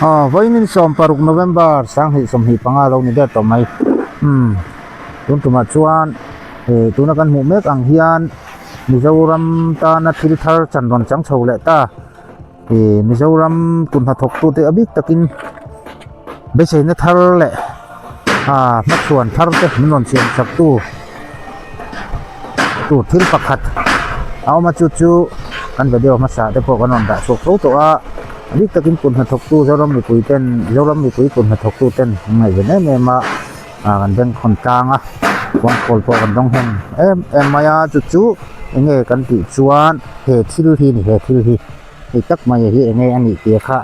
Aw vawiin 16 November 2025 lo ni der tawh mai umm tun tumah chuan eh tuna kan hmuh mek ang hian Mizoram tana thil thar chan rawn chang chho leh ta ih Mizoram kut hnathawk tute a bik takin beiseina thar leh ah hmachhuan thar te min rawn siam sak tu tur thil pakhat a awm a chu chu kan video hmasa te pawh kan rawn dah chhuak fo tawh a a bik takin kut hnathawk tu Zoram mipui ten Zoram mipui kut hnathawk tu ten an ngaihven em em a ah kan bengkhawn tlang a phone call pawh kan dawng hnem em em mai a chu chu eng nge kan tih chuan he thil hi a ni he thil hi hei tak mai hi eng nge a nih tih kha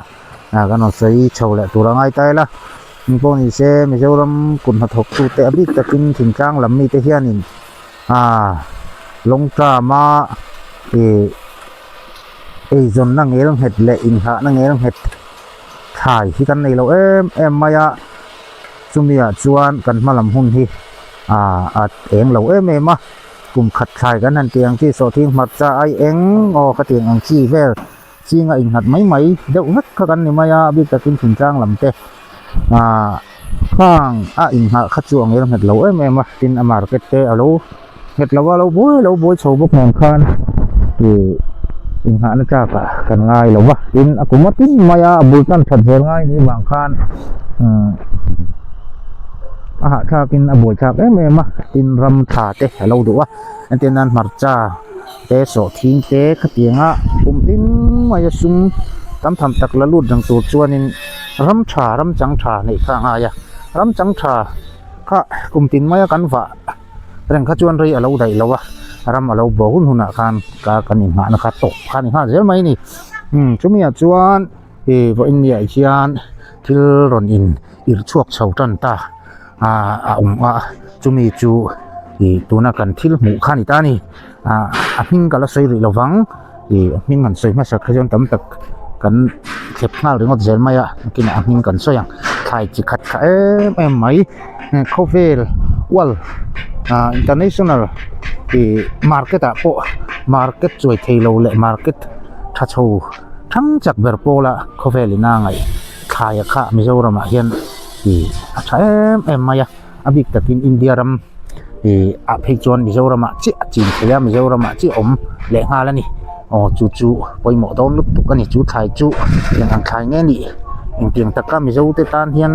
ah kan rawn sawi chho leh tur a ngai ta ila. Eng pawh ni se Mizoram kut hnathawk tute a bik takin thingtlang lam mite hianin aaa long term a ih eizawnna ngel nghet leh inghahna ngel nghet thlai hi kan nei lo em em mai a chumi ah chuan kan hma lam hun hi aaa a eng lo em em a kum khat thlai kan han tih ang chi sawhthing hmarcha ai eng aw ka tih ang chi vel. Chinga innghat mai mai deuh vek kha kan ni mai a, a bik takin thingtlang lam te ah khang a innghalh kha chu a ngel nghet lo em em a, tin a market te a lo nghet lo a, lo buai lo buai chho bawk nen khan ih inghahna tlak ah kan ngai lo va, tin a kum a tin mai a, a bul tan that zel ngai ni vang khan umm a hahthlak in a buaithlak em em a, tin ram tha te a lo duh a, entir nan hmarcha. te sawhthing te khatianga kum tin mai a sum tam tham tak la lut reng tur chuanin ram tha ram chang tha neih kha a ngai a ram chang tha kha kum tin maia kan vah reng kha chuan rei a lo daih lo a ram a lo bo hun hunah khan ka kan inghahna kha tawp kha a ni nghal zel mai a ni umm chumi ah chuan ih vawiin ni ah hian thil rawn in irh chhuak chho tan ta ah a awm a chumi chu ih tuna kan thil hmuh kha a ni ta a ni ah a hming ka la sawi rih lo vang ih a hming han sawi hmasa kha chuan tam tak kan thlep nghal ringawt zel mai a nakinah a hming kan sawi ang thlai chi khat tha em em mai khawvel world ah international ih market ah pawh market chuai thei lo leh market tha chho thang chak ber pawla khawvel in a ngaih thlai a kha Mizoram ah hian ih a tha em em mai a a bik takin India ram ih ah phei chuan Mizoram ah chiah a chin thei a Mizoram ah chiah a awm leh nghal a ni aw chu chu pawimawh dawn lutuk a ni chu thlai chu eng ang thlai nge nih engtiang taka Mizo te tan hian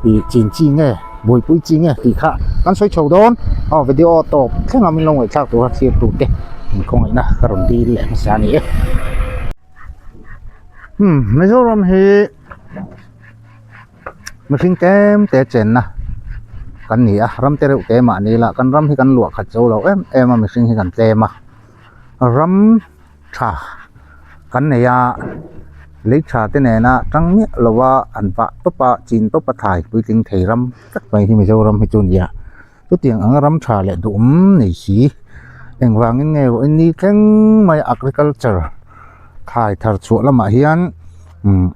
ih chin chi nge buaipui chi nge tih kha kan sawi chho dawn aw video tawp thleng a min lo ngaihthlak tur a thlir tur te inkhawngaihna ka rawn dil leh hmasa a ni e. Hmm Mizoram hi mihring tlem te chenna kan ni a ram te reuh te mahni lah kan ram hi kan luah khat zo lo em em a mihring hi kan tlem a ram tha kan nei a lei tha te nena tang miah lo a an vah tawp a chin tawp a thlai puitling thei ram vek mai hi Mizoram hi chu a ni a. Chutiang anga ram tha leh duhawm nei si engvangin nge vawiin ni thleng mai agriculture thlai thar chhuah lamah hian umm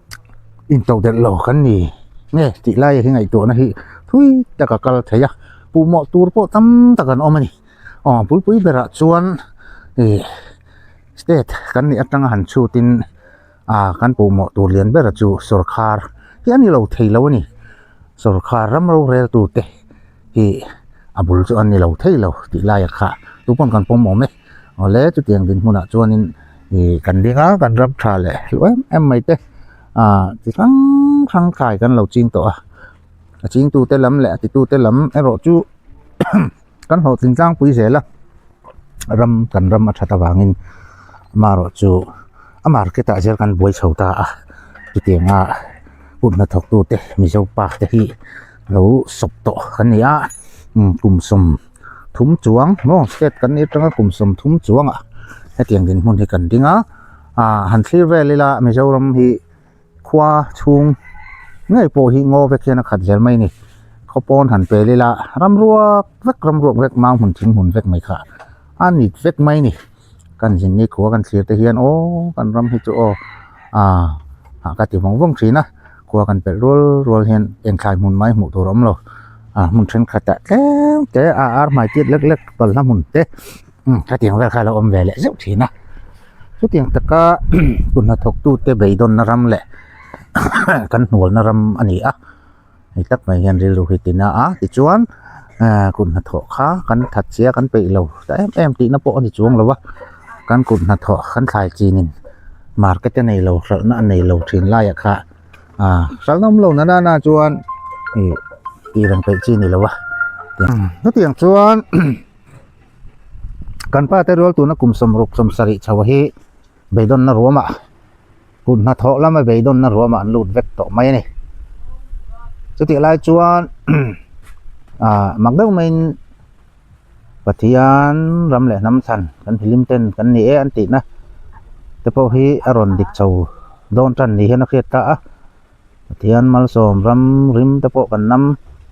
intodelh lo kan ni nge tih lai hi ngaihtuahna hi thui tak a kal thei a puhmawh tur pawh tam tak an awm a ni aw bulpui berah chuan ih state kan nih atanga han chhutin ah kan puhmawh tur lian ber chu sawrkhar hi a ni lo thei lo a ni sawrkhar ram rorel tute hi a bul chu an ni lo thei lo tih lai ah kha tu pawn kan pawm awm e awle chutiang dinhmunah chuanin ih kan ding a kan ram tha leh hlu em em mai te ah chi hrang hrang thlai kan lo ching tawh a a chingtute lam leh a titute lam erawh chu kan hlawhtling tlangpui zel a ram kan ram a that avangin amaherawh chu a market ah zel kan buai chho ta a chutianga kut hnathawk tute mizo pa te hi lo sawp tawh kan ni a kum 30 chuang maw state kan nih atanga kum 30 chuangah hetiang dinhmun hi kan ding a ah han thlir vel ila Mizoram hi. Khua chhung ngei pawh hi ngaw vek hian a khat zel mai a ni khaw pawn han pel ila ram ruak vek ram ruak vek mau hmun thing hmun vek mai kha a nit vek mai a ni kan zin ni khua kan thlir te hian aw kan ram hi chu aw ah ah ka ti vawng vawng thin a khua kan pelh rual rual hian engthlai hmun mai hmuh tur a awm lo ah hmun thenkhat ah tlem te a ar hmai tiat lek lek palhna hmun te khatiang vel kha a lo awm ve leh zeuh thin a. Chutiang taka kut hnathawktute beidawnna ram leh kan hnualna ram a ni a hei tak mai hian rilru hi tina a tichuan ehh kut hnathawh kha kan that sia kan peih lo ta em em tihna pawh a ni chuang lo a kan kut hnathawh kan thlai chinin market a nei lo hralhna a nei lo thin laiah kha ah hralhna awm lo na nana chuan ih tih reng peih chi a ni lo a hetiang chuan kan pa te rual tuna kum sawmruk sawmsarih chho hi beidawnna ruamah kut hnathawh lama beidawnna ruamah an lut vek tawh mai a ni chutih lai chuan ah mak deuh maiin Pathian ram leh hnam chhan kan hlim ten kan ni e an tihna te pawh hi a rawn dik chho dawn tan ni hian a hriat ta a Pathian malsawm ram rim te pawh kan nam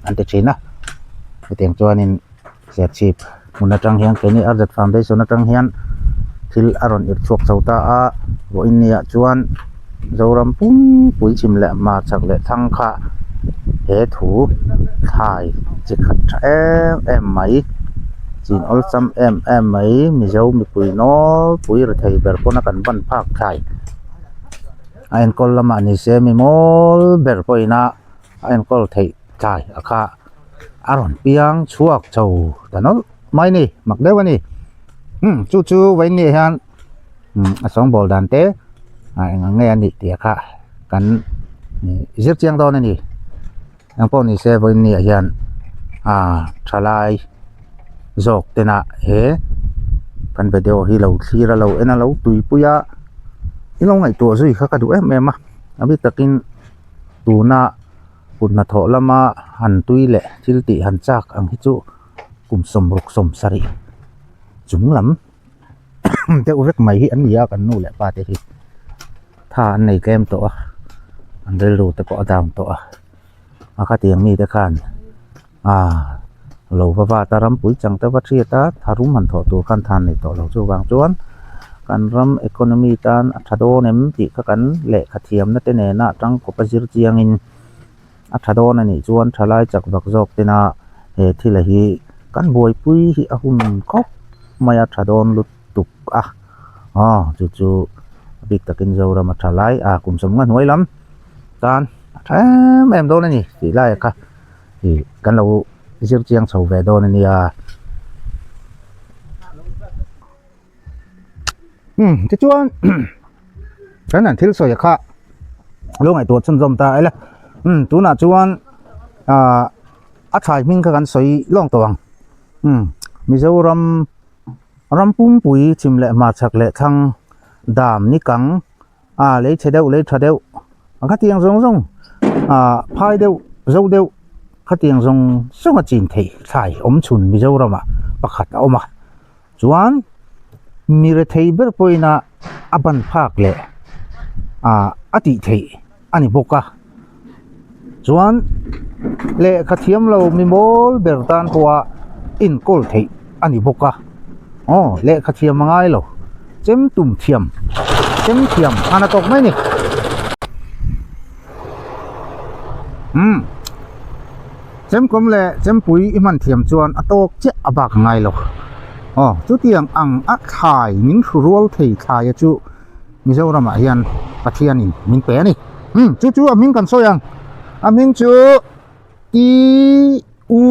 an ti thin a hetiang chuanin Serchhip hmun atang hian keini Arzat Foundation atang hian thil a rawn irh chhuak chho ta a vawiin niah chuan Zoram pumpui chhim leh hmarchhak leh thlang kha he thu thlai chi khat tha em em mai chin awlsam em em mai Mizo mipui nawlpui rethei ber pawna kan ban phak thlai a enkawl lamah ni se mi mawl ber pawhin a a enkawl theih thlai a kha a rawn piang chhuak chho ta nawlh mai a ni mak deuh a ni umm chu chu vawiin ni ah hian umm a sawngbawl dan te ah eng ang nge a nih tih kha kan zir chiang dawn a ni eng pawh ni se vawiin ni ah hian ah thalai zawk tena he kan video hi lo thlir a lo en a lo tuipui a i lo ngaihtuah zui kha ka duh em em a a bik takin tuna kut hnathawh lama han tui leh thil tih han chak ang hi chu kum sawmruk sawmsarih chung lam deuh vek mai hi an ni a kan nu leh pa te hi tha an nei tlem tawh a an rilru te pawh a down tawh a a khatiang mite khan ah lo va vat a rampui chang te va hriat a tharum han thawh tur khan tha an nei tawh lo chuvang chuan kan ram economy tan a tha dawn em tih kha kan lehkha thiamna te nena tangkawp a zir chiangin a tha dawn a nih chuan thalai chak vak zawk tena he thil a hi kan buaipui hi a hun khawp mai a tha dawn lutuk a aw chu chu a bik takin Zoram a tha lai a kum sawmnga hnuai lam tan a tha em em dawn a ni tih lai kha ih kan lo zir chiang chho ve dawn a nia. Umm tichuan kan han thil sawi kha lo ngaihtuah chhunzawm ta ila umm tunah chuan ah a thlai hming kha kan sawi lawng tawh ang umm Mizoram ram pumpui chhim leh hmarchhak leh thlang dam ni kang ah lei chhe deuh lei tha deuh a khatiang zawng zawng ah phai deuh zo deuh khatiang zawng zawng a chin theih thlai awm chhun Mizoram ah pakhat a awm a. Chuan mi rethei ber pawhin a a ban phak leh ah a tih theih a ni bawk a chuan lehkha thiam lo mi mawl ber tan pawha enkawl theih a ni bawk a aw lehkha thiam a ngai lo chem tum thiam chem thiam a na tawk mai a ni umm. Chemkawm leh chempui i hman thiam chuan a tawk chiah a bak ngai lo. Aw, chutiang ang a thlai min hru rual thei thlaia chu Mizoramah hian Pathianin min pe a ni. Umm, chu chu a hming kan sawi ang. A hming chu T U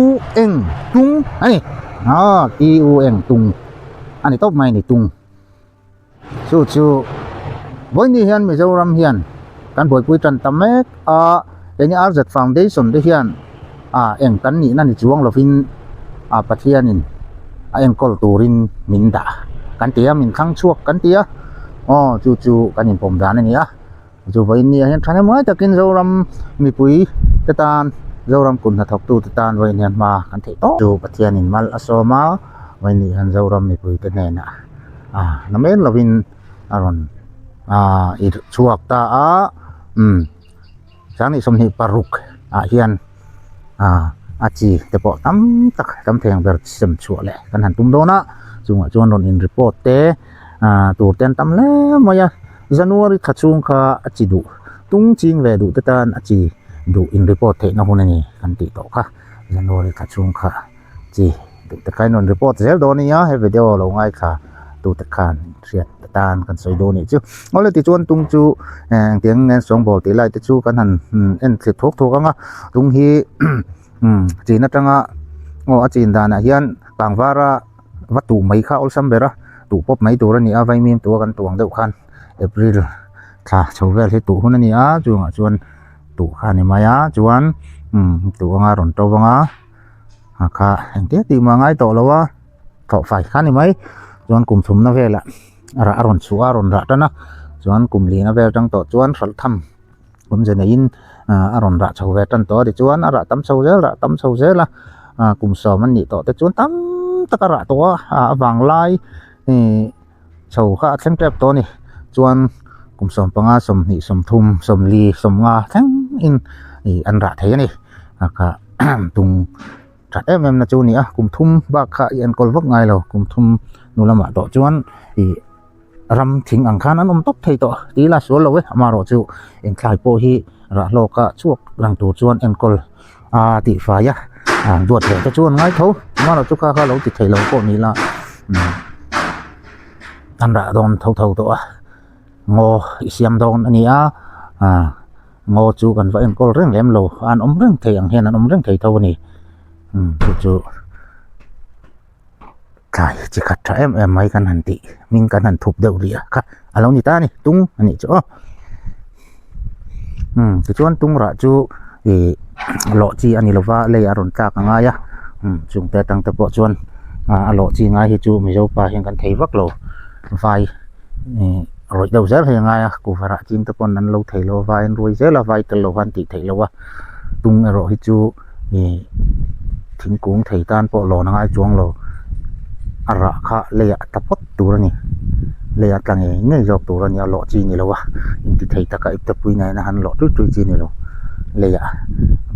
Eng Tung a ni. Aw, T U Eng Tung a ni tawp mai a ni, Tung. Chu chu vawiin hian Mizoram hian kan buaipui tan ta mek a enge RZ Foundation te hian ah eng kan nihna ni chuang lovin ah Pathianin a enkawl turin min dah kan ti a min thlang chhuak kan ti a aw chu chu kan inpawm dan a ni a chu vawiin ni ah hian thahnemngai takin Zoram mipui te tan Zoram kut hnathawktu te tan vawiin hian hma kan theih tawp chu Pathianin mal a sawm a vawiin ni hian Zoram mipui te hnenah. ah na men lovin a rawn ah irh chhuak ta a umm 25 ah hian ah a chi te pawh tam tak tam thei ang ber sem chhuah leh kan han tum dawn a chungah chuan rawn in report te ah tur te an tam hle mai a January thla chhung kha a chi duh tung ching ve duh te tan a chi duh in report theih na hun a ni kan tih tawh kha January thla chhung kha. Chi duh te kha in rawn report zel dawn ania he video lo ngaithla tute khan hriat atan kan sawi dawn anih chu. Awle tichuan tung chu engtiang nge sawngbawl tih lai te chu kan han en thli thuak thuak ang a, tung hi chin atanga aw a chin danah hian kangvara va tuh mai kha awlsam ber a, tuh pawp mai tur a ni a, vaimim tua kan tuang deuh khan April thla chho vel hi tuh hun a ni a, chungah chuan tuh kha a ni mai a, chuan tuh anga rawn to vang a, a kha engtia tih mah a ngai tawh lo a. Thlawh fai kha a ni mai chuan kum thumna velah a rah a rawn chhuah a a rawn rah tan a chuan kum lina vel atang tawh chuan hralh tham awmze neiin ah a rawn rah chho ve tan tawh a tichuan a rah tam chho zel rah tam chho zel a ah kum sawm an nih tawh te chuan tam tak a rah tawh a ah a vanglai ihh chho kha a thleng tep tawh a ni chuan kum 15 20 30 40 50 thleng in ih an rah thei a ni a kha tung. That em em na chu a ni a, kum thum bak kha i enkawl vak ngai lo, kum thum hnu lamah tawh chuan ih ram thing ang khan an awm tawp thei tawh tih ila sual lo e, amaherawh chu engthlai pawh hi rah hlawka chhuak lang tur chuan enkawl a tih fai a, duat leh te chu an ngai tho, amaherawh chu kha kha lo ti thei lo pawh ni ila an rah dawn tho tho tawh a, ngaw i siam dawn a ni a ah. Ngaw chu kan va enkawl reng lem lo an awm reng thei ang hian an awm reng thei tho a ni umm chu chu thlai chi khat tha em em mai kan han tih hming kan han thup deuh rih a kha a lo ni ta a ni tung a nih chu aw umm tichuan tung rah chu ih lawh chi a ni lova lei a rawn tlak a ngai a umm chungte atang te pawh chuan a lawh chi ngai hi chu mizo pa hian kan thei vak lo vai ih. Rawih deuh zel hi a ngai a, kuhva rah ching te pawn an lo thei lo a, vai an ruai zel a, vai tel lo khan tih theih loh a, tung erawh hi chu ih thingkung thei tan pawh lawn a ngai chuang lo, a rah kha leiah a tla phawt tur a ni, leiah a tla ngei ngei zawk tur a ni a, lawh chi ni lo a, inti thei taka iptepui nena han lawh tui tui chi ni lo, leiah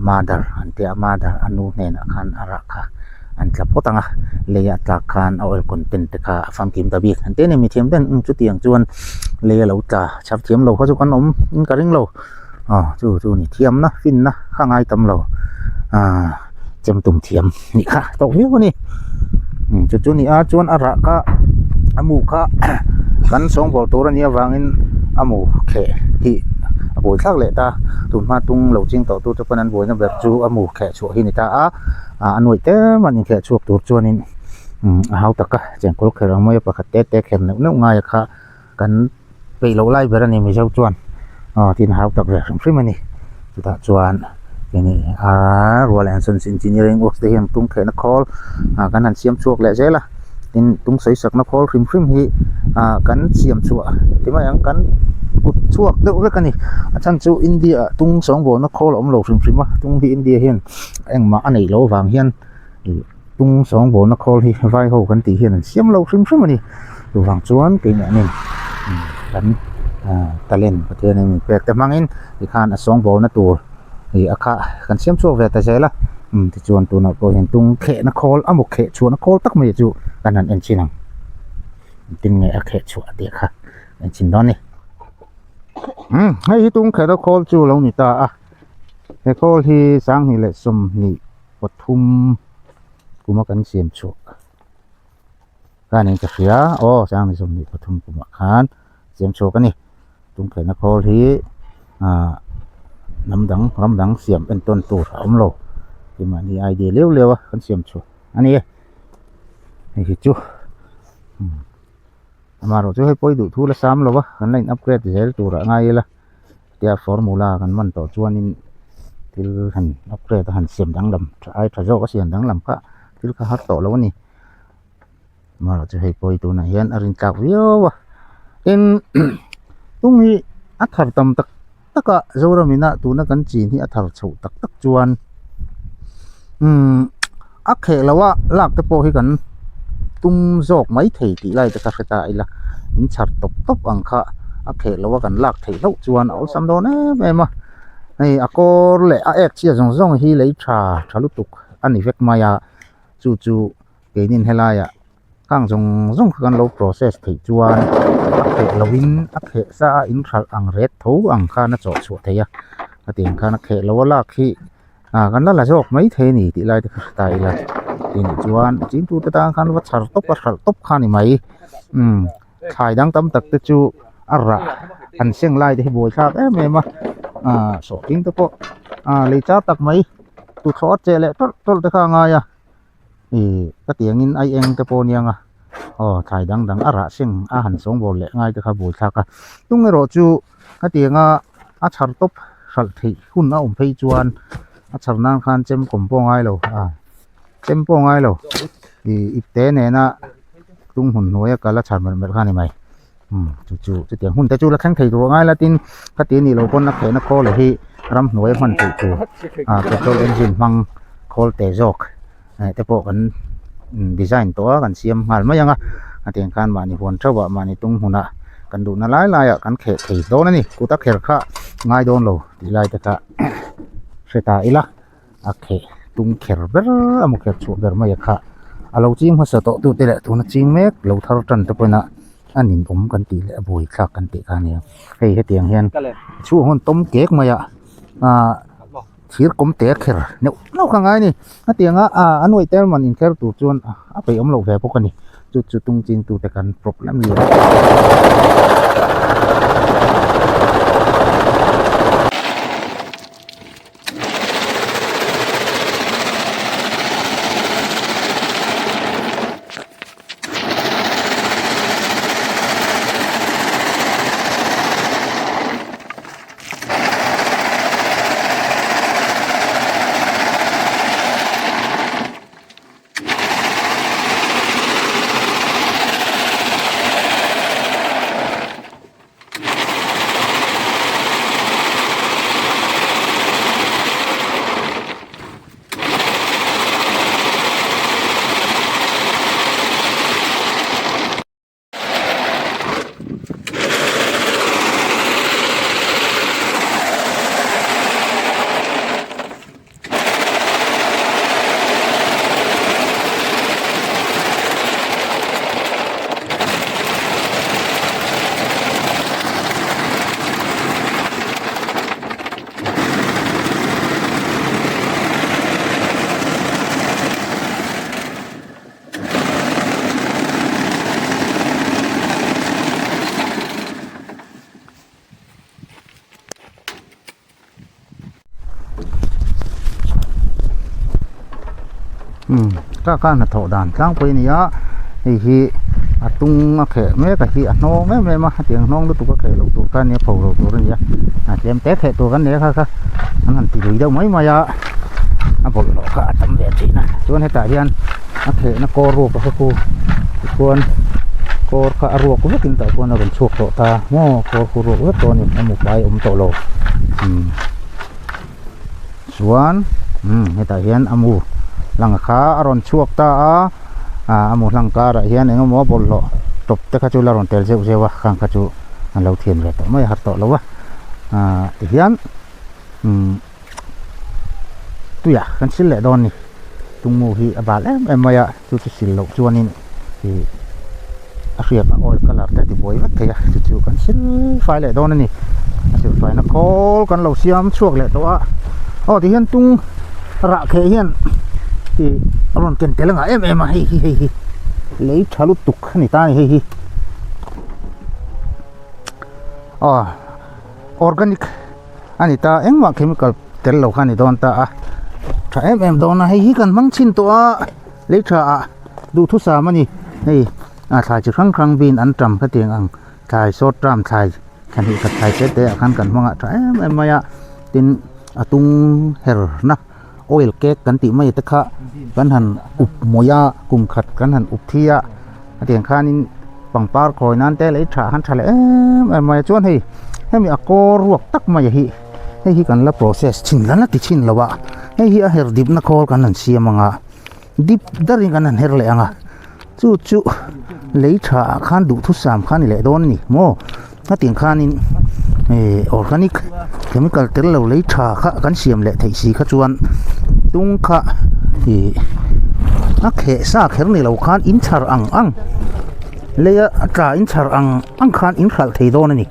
mother an tia a, mother a nu hnenah khan a rah kha. an tla phawt ang a lei a tlak khan a oil content te kha a famkim ta bik an ti a ni mithiam ten umm chutiang chuan lei a lo tla chhar thiam lo kha chu kan awm in ka ring lo aw chu chu ni thiamna finna kha ngai tam lo ah chem tum thiam nih kha tawk viau a ni umm chu chu ni a chuan a rah kha a mu kha kan sawngbawl tur a nih avangin a mu kheh hi a buai thlak leh ta tunhma tung lo ching tawh tu te pawn an buaina ber chu a mu kheh chhuah hi a ni ta a. ah a nuaih te man inkheh chhuak tur chuanin umm a hau tak a chengkawl kher ang mai a pakhat te te kher neuh neuh ngai a kha kan peih loh lai ber a ni mizo chuan aw tin a hau tak ve hrim hrim a ni chutah chuan enge ah rual and sons engineering works te hian tung khehna khawl ah kan han siam chhuak leh zel a tin tung sawi sakna khawl hrim hrim hi ah kan siam chhuah ti mai ang kan kut chhuak deuh vek a ni a chhan chu India ah tung sawngbawlna khawl a awm lo hrim hrim a tung hi India hian. Engmah a neih loh avang hian ih tung sawngbawlna khawl hi vai ho kan tih hian an siam lo hrim hrim a ni. Chuvang chuan keimahni kan talent Pathian in min pek te hmangin tikhan a sawngbawlna tur ih a kha kan siam chhuak ve ta zel a. Umm tichuan tunah pawh hian tung khehna khawl a maw kheh chhuahna khawl tak mai chu kan han en chin ang. Engtin nge a kheh chhuah tih kha en chin dawn a ni. Umm hei hi tung khehna khawl chu a lo ni ta a. He khawl hi 2023 kuma kan siam chhuah khan in ka hria aw 2023 kumah khan siam chhuak a ni tumkhaihna khawl hi ah hnam dang ram dang siam entawn tur a awm lo keimahni idea leu leu a kan siam chhuah a ni hei hi chu amaherawhchu hei pawi duh thu la sam lo va kan la in upgrade zel tur ah ngai ila. Tia formula kan man tawh chuanin thil han upgrade a han siam danglam tha ai tha zawk a siam danglam kha thil kha har tawh lo a ni. Amaherawhchu hei pawh hi tunah hian a rin tlak viau a tin tung hi a thar tam tak tak a Zoram ina tuna kan chin hi a thar chhoh tak tak chuan umm a kheh loh a lak te pawh hi kan tum zawk mai thei tih lai te kha hre ta ila in chhar tawp tawp ang kha a kheh loh a kan lak theih hlauh chuan a awlsam dawn em em a hei a kawr leh a ek chhia zawng zawng hi lei tha tha lutuk a ni vek mai a chu chu keinin helaiah khang zawng zawng kha kan lo process theih chuan a kheh lohin a kheh sa a in hralh ang ret tho ang khan a chawh chhuah theih a hetiang khan a kheh loh a lak hi. Ah kan la la zawk mai thei a ni tih lai te kha hre ta ila. Ti nih chuan chingtu te tan khan va chhar tawp a hralh tawp kha a ni mai umm thlai dang tam tak te chu a rah an seng lai te hi buai thlak em em a ah sawhthing te pawh ah lei char tak mai tuthlawh a cheh leh tawlh tawlh te kha a ngai a ih ka tiangin ai eng te pawh a nia nga aw thlai dang dang a rah seng a han sawngbawl leh ngai te kha buai thlak a tung erawh chu hetianga a chhar tawp hralh theih hun a awm phei chuan a chhar nan khan chem kawm pawh a ngai lo a chem pawh a ngai lo ih ipte nena tung hmun hnuaia kal a chhar melh melh kha a ni mai umm chu chu chutiang hun te chu la thleng thei tur a ngai la tin khati anih loh pawn a khehna khawl hi ramhnuaia hman theih tur ah petrol engine hmang khawl teh zawk eh te pawh kan design tawh a kan siam nghal mai ang a a tiang khan mahni huan theuh ah mahni tung hmunah kan duhna lai lai ah kan kheh thei dawn a ni kut a kher kha ngai dawn lo tih lai te kha hre ta ila a kheh tung kher ber a maw kher chhuah ber mai a kha a lo ching hmasa tawh tu te leh tuna ching mek lo thar tan te pawhin a a ninawm kan tih leh a buaithlak kan tih kha a nia hei hetiang hian chhung hawn tawm kek mai a ahh. Thir kawm te a kher neuh neuh kha ngai a ni hetianga ah an uaih tel man inkher tur chuan a peih awm loh ve bawk a ni chu chu tung ching tute kan problem lian. Umm ka ka hnathawh dan tlangpui a ni a hei hi a tung a kheh mek a hi a hnawng em em a hetiang hnawng lutuk a kheh loh tur kha a nia pho loh tur a ni a a tlem te kheh tur kan nei a kha kha an han ti lui deuh mai mai a a bawlhhlawh kha a tam ve thin a chuan hetah hian a khehna kawr ruak a kha khu tichuan kawr kha a ruak vek in tah chuan a rawn chhuak tawh ta maw kawr khu ruak vek tawh a ni a mu fai awm tawh lo umm chuan umm hetah hian a mu hlang kha a rawn chhuak ta a ah a mu hlang karah hian eng emaw bawlhhlawh tawp te kha chu la rawn tel zeuh zeuh a khang kha chu an lo thian ve tawh mai a har tawh lo a ah tihian umm. Tuiah kan sil leh dawn a ni tungmu hi a bal em em mai a chu chu sil loh chuanin ih a hriat a oil colour te a ti buai vek thei a chu chu kan sil fai leh dawn a ni a sil faina khawl kan lo siam chhuak leh tawh a aw tihian tung rah kheh hian ih a rawn ken tel a ngah em em a hei hi hei hi lei tha lutuk a ni ta a ni hei hi aw organic. A ni ta engmah chemical tel lo kha a ni dawn ta a tha em em dawn a hei hi kan hmang chhin tawh a lei tha ah duhthusam a ni hei a thlai chi hrang hrang bean an tam khatiang ang thlai short term thlai thla hnih khat thlai te te ah khan kan hmang a tha em em mai a tin a tung her na oil cake kan tih mai te kha kan han up mawih a kum khat kan han up thi a hetiang khanin pangpar khawi nan te lei tha han tha leh em em mai a chuan hei hemi a kawr ruak tak mai hi hei hi kan la process chhin kan la ti chhin lo a hei hi a her dip na khawl kan han siam ang a dip darin kan han her leh ang a chu chu lei tha ah khan duhthusam kha a ni leh dawn a ni maw hetiang khanin ih organic chemical tel lo lei tha kha kan siam leh theih si kha chuan tung kha ih a kheh sa kher ni lo khan in chhar ang ang leia tla in chhar ang ang khan in hralh thei dawn a ni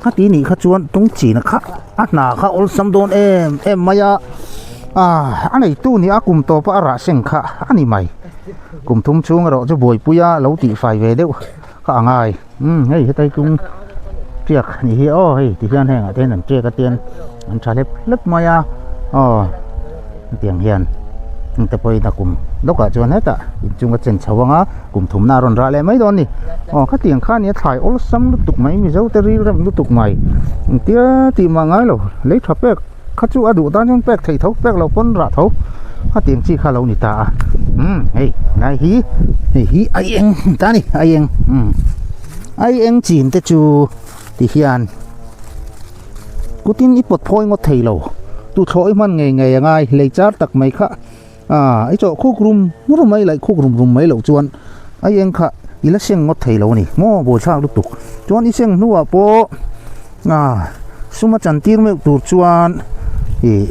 khati nih kha chuan tung china kha a hna kha awlsam dawn em em mai a. Ah a neitu nia kum tawpa a rah seng kha a ni mai. Kum thum chhung erawh chu buaipui a lo tihfai ve deuh kha a ngai. Umm hei hetai tung tiak ni hi aw hei ti hian hengah te hian an tiak a tian an tha hlep hlep mai a aw hetiang hian hengte pawhin a kum lawkah chuan hetah inchung a chen chho ang a kum thumna a rawn rah leh mai dawn a ni aw khatiang kha nia thlai awlsam lutuk mai mizo te rilrem lutuk mai engtia tih mah ngai lo lei tha pek kha chu a duh tan chuan pek theih tho pek loh pawn rah tho khatiang chi kha lo ni ta a umm hei lai hi hei hi ai eng ta a ni ai eng umm ai eng chin te chu ti hian kutin i pawt phawi ngawt thei lo tuthlawh i hman ngei ngei a ngai lei char tak mai kha ah i chawh khuk rum rum mai laih khuk rum rum mai loh chuan ai eng kha i la seng ngawt thei lo a ni maw buaithlak lutuk chuan i seng hnuah pawh ah sum a chan tir meuh tur chuan ih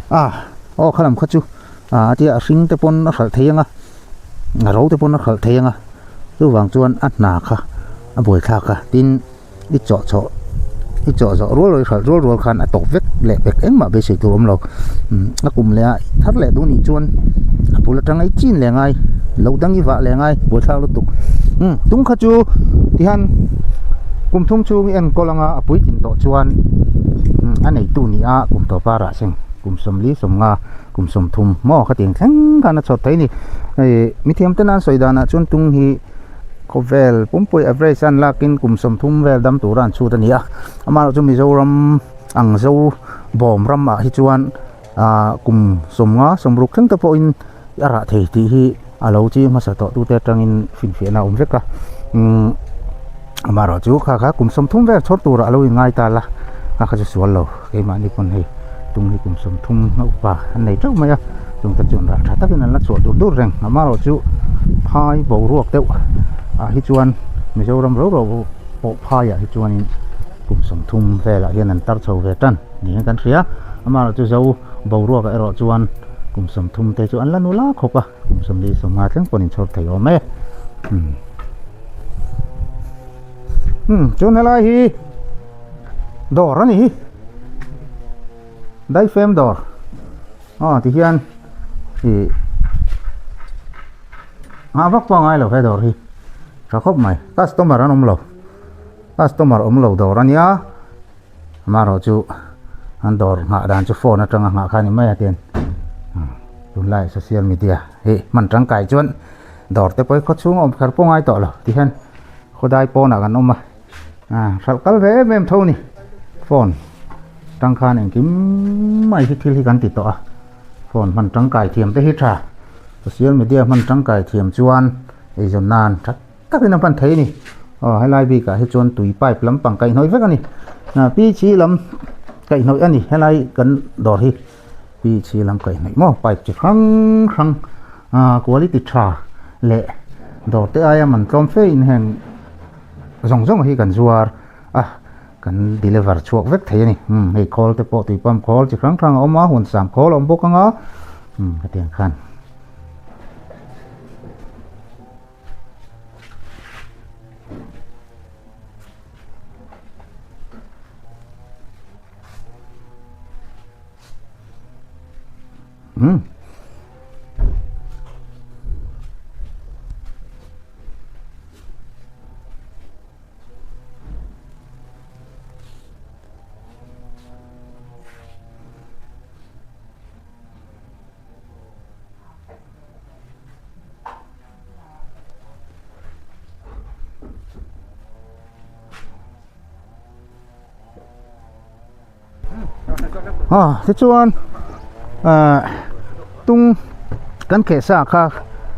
ah aw kha lam kha chu ah a tia a hring te pawn a hralh thei ang a a ro te pawn a hralh thei ang a chuvang chuan a hna kha a buaithlak a tin i chawh chawh i chawh zawh rual rual i hralh rual rual khan a tawp vek leh pek engmah beisei tur a awm lo umm a kum leh a thar leh duh nih chuan a bul atanga i chin leh ngai lo dang i vah leh ngai buaithlak lutuk umm tung kha chu tihian kum thum chhung i enkawl anga a puitlin tawh chuan umm a neitu ni a kum tawpa rah seng kum sawmli sawmnga kum sawmthum maw khatiang thleng khan a chhawt thei a ni hei mithiam ten an sawi danah chuan tung hi. Khawvel pumpui average an lakin kum 30 vel dam tura an chhut a ni a, amaherawhchu Mizoram ang zo bawm ramah hi chuan ah kum 50 60 thleng te pawhin a rah thei tih hi a lo chi hmasa tawh tute atangin finfiahna a awm vek a, umm amaherawhchu kha kha kum 30 vel chhawr turah a lo inngai ta la, kha kha chu sual lo keimahni pawn hei tum hi kum 30 a upa an nei teuh mai a. Chungte chuan rah tha takin an la chhuah dur dur reng amaherawhchu phai boruak deuh ah hi chuan Mizoram ro ro pawh phaiah hi chuanin kum 30 velah hian an tar chho ve tan niin kan hria amaherawhchu zo boruakah erawh chuan kum 30 te chu an la nula khawp a kum 40 50 thleng pawhin inchhawr thei awm e umm chuan helai hi dawr a ni hi daifem dawr. Aw ti hian ih nghah vak pawh a ngai lo he dawr hi tha khawp mai customer an awm lo customer awm lo dawr a nia amaherawh chu an dawr nghah dan chu phone atanga nghah kha a ni mai a tian tunlai social media hi hman tangkai chuan dawr te pawh hi khaw chhung a awm kher pawh ngai tawh lo ti hian khawdai pawnah kan awm a. Ah hralh kal ve em em tho a ni phone tang khan engkim mai hi thil hi kan ti tawh a phone hman tangkai thiam te hi tha social media hman tangkai thiam chuan eizawn nan tha takin a hman thei a ni aw helai bikah hi chuan tui pipe lampang kaihhnawih vek a ni ah pi chhi lam kaihhnawih a ni helai kan dawr hi pi chhi lam kaihhnawih maw pipe chi hrang hrang ah quality tha leh dawr te aia man tlawm fe in heng. Zawng zawng hi kan zuar a kan deliver chhuak vek thei a ni umm hei khawl te pawh tui pump khawl chi hrang hrang a awm a huan sam khawl a awm bawk ang a umm hetiang khan. Umm. Ah tichuan ah tung kan kheh sa kha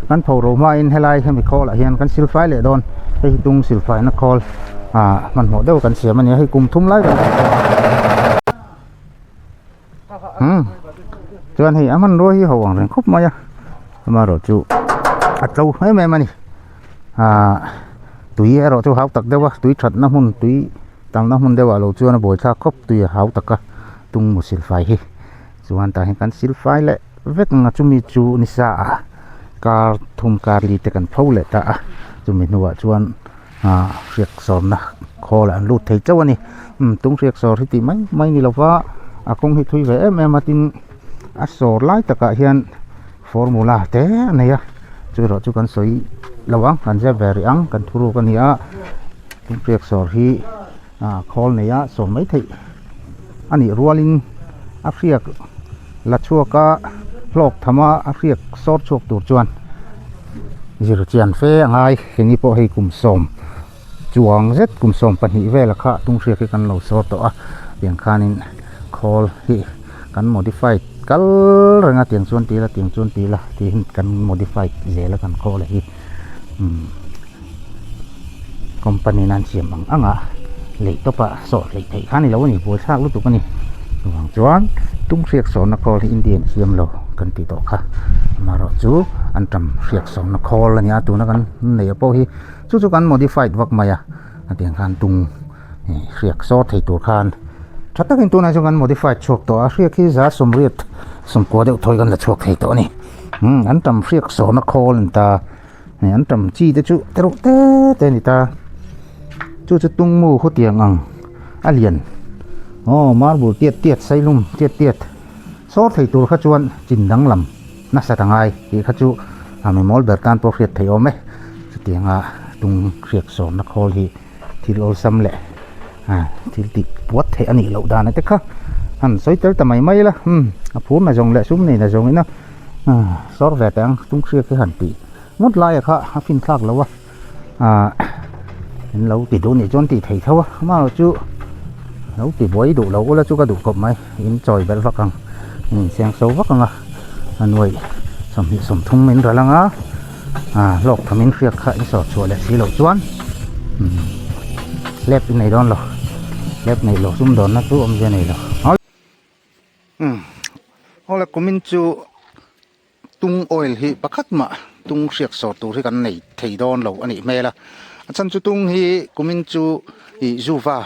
kan pho ro hmain helai hemi khawl ah hian kan silfai leh dawn hei hi tung silfai na khawl ah hmanhmawh deuh kan siam a ni a hei kum thum lai kan umm chuan hei a hmanrua hi ho ang reng khawp mai a amaherawhchu a tlo em em a ni ah tui erawh chu hau tak deuh a tui thatna hmun tui. Tamna hmun deuhah lo chuan a buaithlak khawp tui a hau tak a tung mu silfai hi chuan tah hian kan silfai leh vek ang a chumi chu ni sa ah kar thum kar li te kan pho leh ta a chumi hnuah chuan ah hriak sawrna khawl ah an lut thei chauh a ni umm tung hriak sawr hi tih mai mai ni lova a kawng hi thui ve em em a tin. A sawr lai takah hian formula te a nei a, chu erawh chu kan sawi lo ang, kan zep ve rih ang, kan thuruk a ni a, tung hriak sawr hi ah khawl nei a sawm mai theih a nih rualin a hriak la chhuak a hlawk tham a a hriak sawr chhuak tur chuan zir chian fe a ngai keini pawh hei kum sawm chuang zet kum 12 vela kha tung hriak hi kan lo sawr tawh a tiang khanin khawl hi kan modified kal reng a tiang chuan ti ila tiang chuan ti ila tiin kan modified zel a kan khawl hi umm company in an siam ang ang a lei tawp a sawh hleih theih kha a ni lo a ni buaithlak lutuk a ni chuvang chuan tung hriak sawrna khawl hi India in a siam lo kan tih tawh kha amaherawhchu an tam hriak sawrna khawl a ni a tuna kan neih pawh hi. Chu chu kan modified vak mai a, hetiang khan tung hriak sawr thei tur khan tha takin tunah chuan kan modified chhuak tawh a, hriak hi 190 sawmkua deuh thawi kan la chhuak thei tawh a ni. Umm an tam hriak sawrna khawl a ni ta, hei an tam chi te chu te reuh te te a ni ta, chu chu tung mu khawtiang ang a lian aw marble tiat tiat sailum tiat tiat sawr thei tur kha chuan chin danglam. Nasa ta ngai tih kha chu a mi mawl ber tan pawh hriat theih awm e. Chutianga tung hriak sawmna khawl hi thil awlsam leh thil tih puat theih a nih loh dan te kha han sawi tel ta mai mai la. Umm a phur na zawng leh sum nei na zawng ina sawr ve teh ang tung hriak hi han tih ngawt laia kha a fin thlak lo a. Ahh in lo ti duh nih chuan tih theih tho a amaherawh chu lo ti buai duh lo ula chu ka duh khawp mai in chawi belh vak ang in inseng so vak ang a a nuaih 20 30 min ral ang a ah hlawk tham in hriak kha in sawr chhuah leh si loh chuan umm lep in nei dawn lo lep neih loh sum dawnna chu awmzia nei lo umm awle kumin chu. Tung oil hi pakhat mah tung hriak sawr tur hi kan nei thei dawn lo a nih hmel a, a chhan chu tung hi kumin chu ih zuva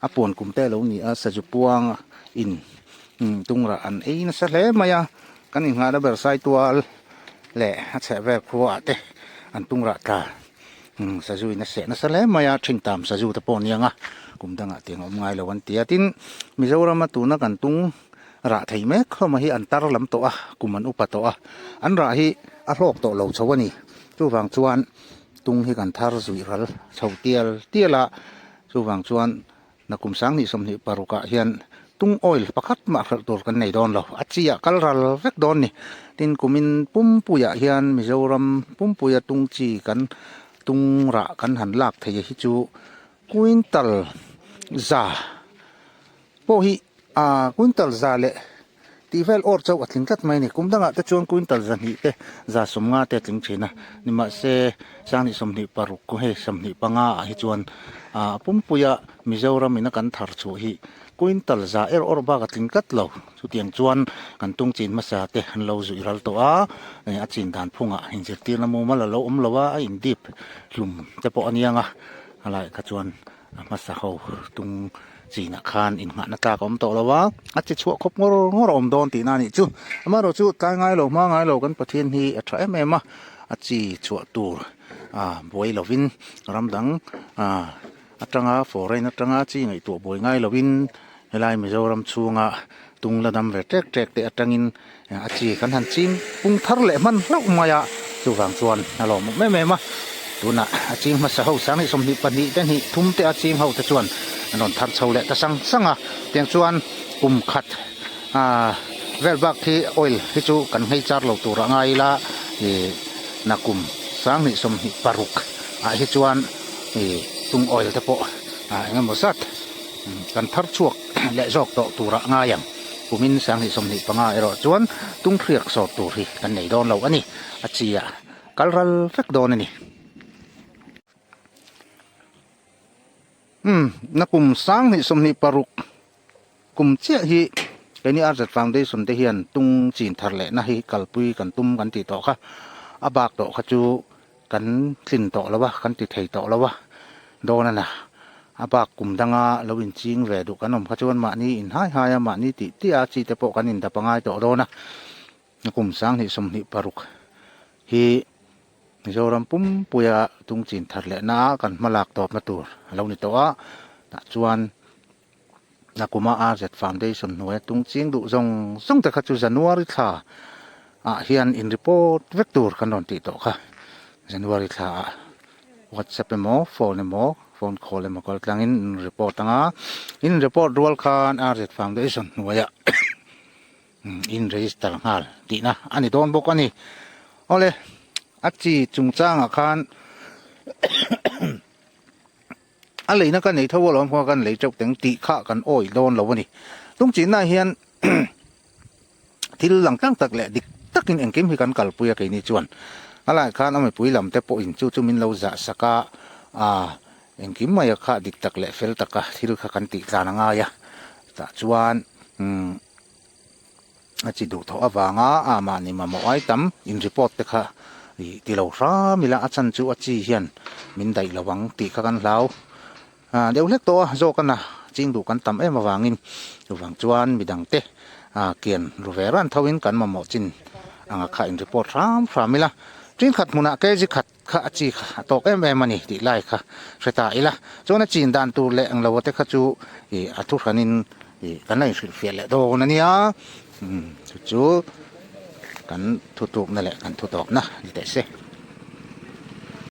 a puan kum te a lo ni a sazu puang in tung rah an ei nasa hle mai a, kan inngahna ber saitual leh a chheh vel khua ah te an tung rah tla sazu in a seh nasa hle mai a thintam sazu te pawh a ni ang a kum dangah tiang a awm ngai lo an ti a tin Mizoram a tuna kan tung. Rah thei mek hlawm hi an tar lam tawh a, kum an upa tawh a, an rah hi a hlawk tawh lo chho a ni. Chuvang chuan tung hi kan thar zuih ral chho tial tial a, chuvang chuan nakum 2026 ah hian tung oil pakhat mah hralh tur kan nei dawn lo, a chi ah kal ral vek dawn ni. Tin, kumin pumpuiah hian Mizoram pumpuia tung chi kan tung rah kan han lak thei hi chu quintal za pawh hi ah quintal za leh tih vel awr chauh a tling tlat mai a ni kum dangah te chuan quintal 200 te 150 te a tling thin a nimahse 2026 ku hei 25 ah hi chuan ah pumpuia Mizoram ina kan thar chhuah hi quintal za er awr bak a tling tlat lo chutiang chuan kan tung chin hmasa te an lo zuih ral tawh a a chin dan phungah inzirtirna mumal a lo awm lo a a indip hlum te pawh a niang a a laiah kha chuan. A hmasa ho tung chinah khan inngahna tlak a awm tawh lo a, a che chhuah khawp ngawr ngawr a awm dawn tihna a nih chu. Amaherawh chu tlai ngai lo hma ngai lo kan Pathian hi a tha em em a, a chi chhuah tur ah buai lovin ram dang ah atanga foreign atanga chi ngaihtuah buai ngai lovin helai Mizoram chhunga tung la dam ve tek tek te atangin a chi kan han ching pung thar leh hman hlauh mai a, chuvang chuan a lawmawm em em a, tunah a ching hmasa ho 2022 te hnih thum te a ching ho te chuan an rawn thar chho leh ta sang sang a, tiang chuan kum khat ah vel bak hi oil hi chu kan nghei char lo tur a ngai ila ih nakum 2026 ah hi chuan ih tung oil te pawh ah engemaw zat. Kan thar chhuak leh zawk tawh turah ngai ang. Kumin 2025 erawh chuan tung hriak sawt tur hi kan nei dawn lo a ni. A chi ah kal ral vek dawn a ni. Umm, na kum 2026 kum chiah hi keini RZ Foundation te hian tung chin thar lehna hi kalpui kan tum kan tih tawh kha. A bak tawh kha chu kan tlin tawh lo a, kan ti thei tawh lo a, dawn a na. A bak kum danga lo inching ve duh kan awm kha chuan mahni in hai hai a, mahni tih tih a chi te pawh kan indap a ngai tawh dawn a. Kum 2026 hi Mizoram pumpuia tungchin thar lehna a kan hmalak tawpna tur a lo ni tawh a, tah chuan. Nakuma RZ Foundation hnuaia tung ching duh zawng zawng te kha chu January thla ah hian in report vek tur kan rawn tih tawh kha. January thla ah WhatsApp emaw phone emaw phone call emaw kal tlangin in report anga in report rual khan RZ Foundation hnuaia in register nghal tihna a ni dawn bawk a ni. Awle a chi chungchangah khan A leina ka nei tho alawm kha kan lei teuh teng tih kha kan awih dawn lo a ni. Tungchinna hian thil lang tlang tak leh dik takin engkim hi kan kalpui a keini chuan a lai khan a mipui lam te pawhin chu chu min lo zah sak a, aa engkim mai a kha dik tak leh fel taka thil kha kan tih tlan a ngai a, tah chuan umm a chi duh thawh avanga a mahni mamawh ai tam in report te kha ih ti lo hram ila a chhan chu a chi hian min daih lo ang tih kha kan hlau ah deuh hlek tawh a zawk a na ching duh kan tam em avangin chuvang chuan midang te ah kian ru ve ran tho in kan mamawh chin anga kha in report hram hram ila thenkhat hmunah kg khat kha a chi kha a tawk em em a ni tih lai kha hre ta ila chuan a chin dan tur leh englo te kha chu ih a thu hranin ih kan la inhrilhfiah leh dawn a nia umm chu chu kan thutukna leh kan thutawpna ni teh se.